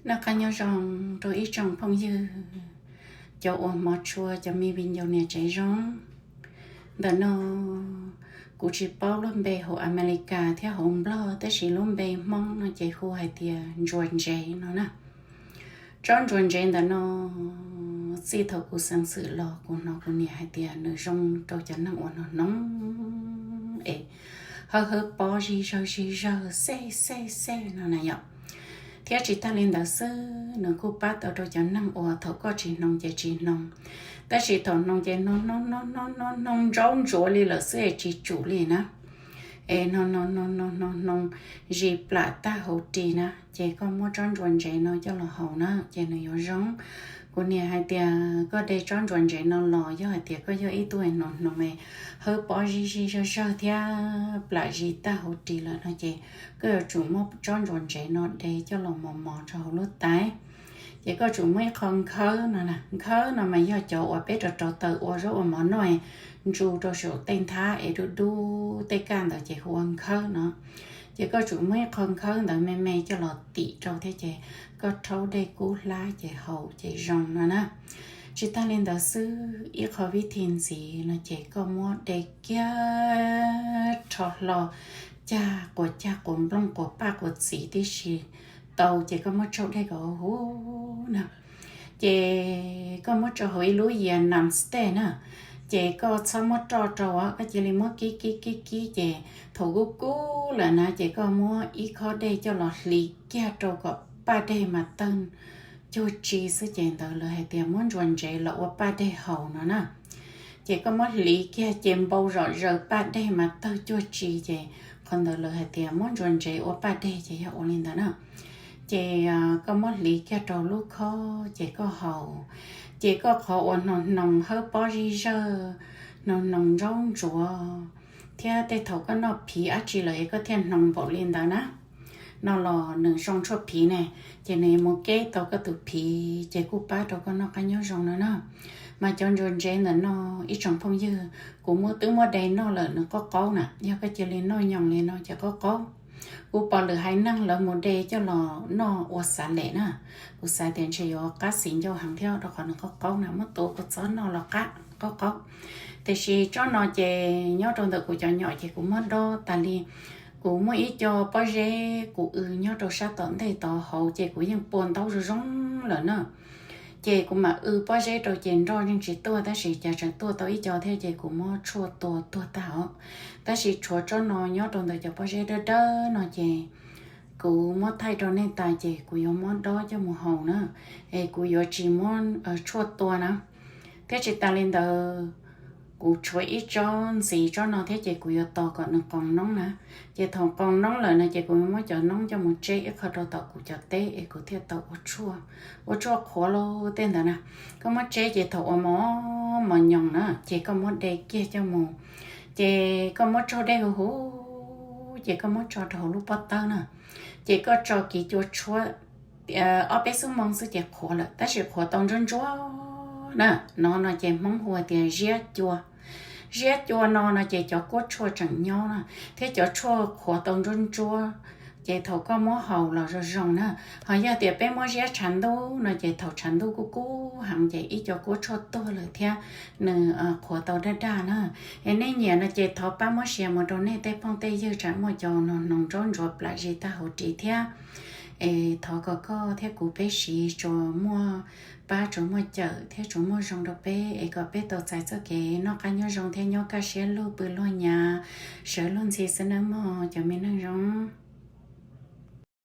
Noj qab nyob zoo rau ib tsoom phooj ywg, cov uas hmov tshua, cov me viv ncaus niam tsev zoo. Ntawm no kuv tsis paub lub npe hauv Amelikas thiab hauv Nplog, tab sis lub npe Hmoob no ces hu hais tias ntsuas ntsev no na. Tsob ntsuas ntsev ntawm no, txij thaum kuv xeev xwm los kuv hnov kuv niam hais tias nws zoo rau cov neeg uas hnoos hnoos es hawb hawb pob zig zawg zig zawg xej xej xej no na yom. Thiab tsis tag li ntawd xwb, nws kuj pab tau rau cov neeg uas thaum koj tsis hnoos ces tsis hnoos, tab sis thaum hnoos ces hnoos hnoos hnoos hnoos hnoos ntsaub ntsuav li lawm xwb es tsis tsum li na. Es hnoos hnoos hnoos hnoos hnoos hnoos zis plam tag hauv ris na, ces koj muab tsob ntsuas ntsev no coj los haus na ces nws yuav zoo. Kuv niam hais tias koj de tsob ntsuas ntsev no los yog hais tias koj yog ib tug hnoos hnoos es hawb pob zig zig zawg zawg thiab plam zis tag hauv ris lawm no ces koj yuav tsum muab tsob ntsuas ntsev no de coj los mos mos rau hauv lub tais. Ces koj tsum muab ib qho nkhawb no, nkhawb no mas yog cov uas peb rau rau taws ua zaub ua mov noj, ntsu rau saum tej nthab es dub dub tej kaj ntawd ces hu ua nkhawb no. Ces koj tsum muab ib qho nkhawb ntawd me me coj los tim rau thiab ces koj rhaub dej kub hlab ces haus ces zoo no na. Tsis tag li ntawd xwb, ib qho vib thi ntxiv no ces koj muab de kiag rho hlo, cag quas cag quas nplooj quas paj quas txiv tib si tau ces koj muab tsau dej kom huv na. Ces koj muab tso hauv ib lub yias non-stick na, ces koj txhob muab roj rau, koj cia li muab kib kib kib kib ces thaum kub kub lawm na ces koj muab ib khob dej coj los hliv kiag rau kom paj deg mas tawg cuag tsi xwb ces ntawd lawv hais tias muab ntsuas ntsev los ua paj deg haus no na. Ces koj muab hliv kiag ces npau zom zaws paj deg mas tawg cuag tsi ces qhov ntawd lawv hais tias muab ntsuas ntsev ua paj deg ces yog ua li ntawd na. Ces koj muab hliv kiag rau lub khob ces koj haus. Ces koj qhov uas hnoos hnoos hawb pob zig zawg, hnoos hnoos ntsaub ntsuav, thiab tej thaum koj noj phiv dab tsi lawm es koj thiaj hnoos npaum li ntawd na, no los nws zoo tshuaj phiv ne, ces nws yuav mus keb tau koj tus phiv ces kuj pab rau koj noj qab nyob zoo no na. Mas cov ntsuas ntsev ntawm no, ib tsoom phooj ywg, kuv muab twb muab de noj lawm nws qaub qaub na, yog koj cia li noj nyoos li no ces qaub qaub. Kuv pom lwm haiv neeg lawv mus de coj los noj ua xav lem na, kuv xav tias ntshe yuav qab xis ncauj heev thiab rau qhov nws qaub qaub na, muab tua kua txob noj los qab qaub qaub. Tiam sis tsob no ces nyob rau ntawm kuv cov nyom ces kuv muab dob tas li. Kuv muaj ib co pob zeb kuv w nyob rau sab tom ntej tod hauv ces kuv yeej pua ntaub zoo zoo lawm na. Ces kuv mam w pob zeb rau ces nroj yeej tsis tuaj, tab sis cas tseem tuaj tau ib co thiab ces kuv muab tshuaj tua tuag tag os. Tab sis tshuav tsob no nyob rau ntawm cov pob zeb dawb dawb no ces kuv muab thaij rau nej tas ces kuv yuav muab dob coj mus haus na, es kuv yuav tsis muab tshuaj tua na. Thiab tsis tas li ntawd, kuv tshuav ib tsob ntxiv tsob no thiab ces kuv yuav tos kom nws qoos noob na. Ces thaum qoos noob lawm no ces kuv yuav muab cov noob coj mus tseb ib qho rau tom kuv cov teb es kuv thiaj tau ua tshuaj, ua tshuaj qhuav los tej ntawd na. Koj muab tseb ces thaum uas mos mos nyoos na ces koj muab de kiag coj mus, ces koj muab tsaug dej huv huv ces koj muab tso rau hauv lub pob tawb na. Ces koj tso kiv cua tshuab ob peb xuab moos xwb ces qhuav lawm, tab sis qhuav tau ntsuab ntsuab na. No no ces Hmoob hu tias ziab cua. Ziab cua no no ces cov kuab tshuaj tseem nyob na, thiab cov tshuaj qhuav tau ntsuab ntsuab ces thaum koj muab haus los zoo zoo na. Ho yog tias peb muab ziab tshav ntuj no ces thaum tshav ntuj kub kub heev ces ib co kuab tshuaj tuag lawm thiab nws qhuav tau daj daj na. Es nej nyiam no ces thov pab muab share mus rau nej tej phooj tej ywg tsam muaj cov no hnoos ntsaub ntsuav plam zis tag hauv ris thiab. Es thov kom koj thiab kuv peb siv tsuas muaj pab tsuas muaj cawm thiab tsuas muaj zoo rau peb es kom peb tau txais txoj kev noj qab nyob zoo thiab nyob kaj siab lug pw luag nyav, sawv luag ntxhi xwb nawb mog cov me neeg zoo.